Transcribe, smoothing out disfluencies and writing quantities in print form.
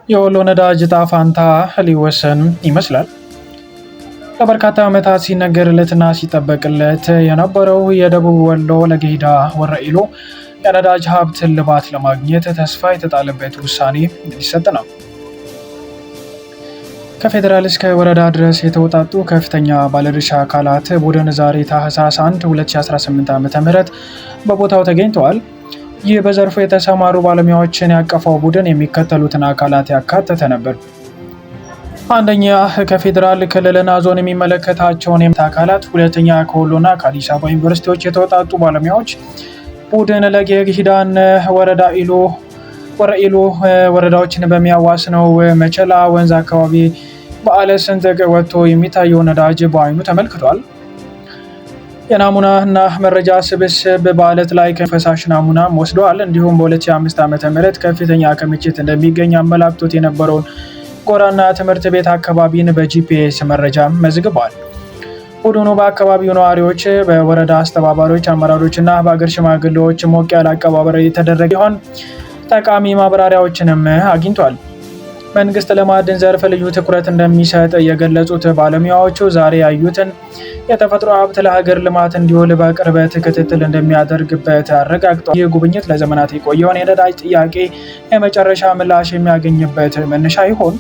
የወሎ ነዳጅ ዕጣ ፋንታ ሊወሰን ይመስላል። ለበርካታ ዓመታት ሲነገርለትና ሲጠበቅለት የነበረው የደቡብ ወሎ ለገሂዳ ወረኢሉ የነዳጅ ሀብት እልባት ለማግኘት ተስፋ የተጣለበት ውሳኔ ሊሰጥ ነው። ከፌዴራል እስከ ወረዳ ድረስ የተውጣጡ ከፍተኛ ባለድርሻ አካላት ቡድን ዛሬ ታህሳስ 1 2018 ዓ.ም በቦታው ተገኝተዋል። ይህ በዘርፉ የተሰማሩ ባለሙያዎችን ያቀፈው ቡድን የሚከተሉትን አካላት ያካተተ ነበር። አንደኛ፣ ከፌዴራል ክልልና ዞን የሚመለከታቸውን አካላት፣ ሁለተኛ፣ ከወሎና ከአዲስ አበባ ዩኒቨርሲቲዎች የተውጣጡ ባለሙያዎች ቡድን ለገሂዳን ወረዳ ኢሉ ወረኢሉ ወረዳዎችን በሚያዋስነው መቸላ ወንዝ አካባቢ በአለ ስንጥቅ ወጥቶ የሚታየው ነዳጅ በአይኑ ተመልክቷል። የናሙና እና መረጃ ስብስብ በአለት ላይ ከፈሳሽ ናሙና ወስደዋል። እንዲሁም በ2005 ዓ.ም ከፍተኛ ክምችት እንደሚገኝ አመላክቶት የነበረውን ጎራና ትምህርት ቤት አካባቢን በጂፒኤስ መረጃ መዝግቧል። ቡድኑ በአካባቢው ነዋሪዎች፣ በወረዳ አስተባባሪዎች፣ አመራሮች እና በአገር ሽማግሌዎች ሞቅ ያለ አቀባበል የተደረገ ሲሆን ጠቃሚ ማብራሪያዎችንም አግኝቷል። መንግስት ለማዕድን ዘርፍ ልዩ ትኩረት እንደሚሰጥ የገለጹት ባለሙያዎቹ ዛሬ ያዩትን የተፈጥሮ ሀብት ለሀገር ልማት እንዲውል በቅርበት ክትትል እንደሚያደርግበት አረጋግጧል። ይህ ጉብኝት ለዘመናት የቆየውን የነዳጅ ጥያቄ የመጨረሻ ምላሽ የሚያገኝበት መነሻ ይሆን?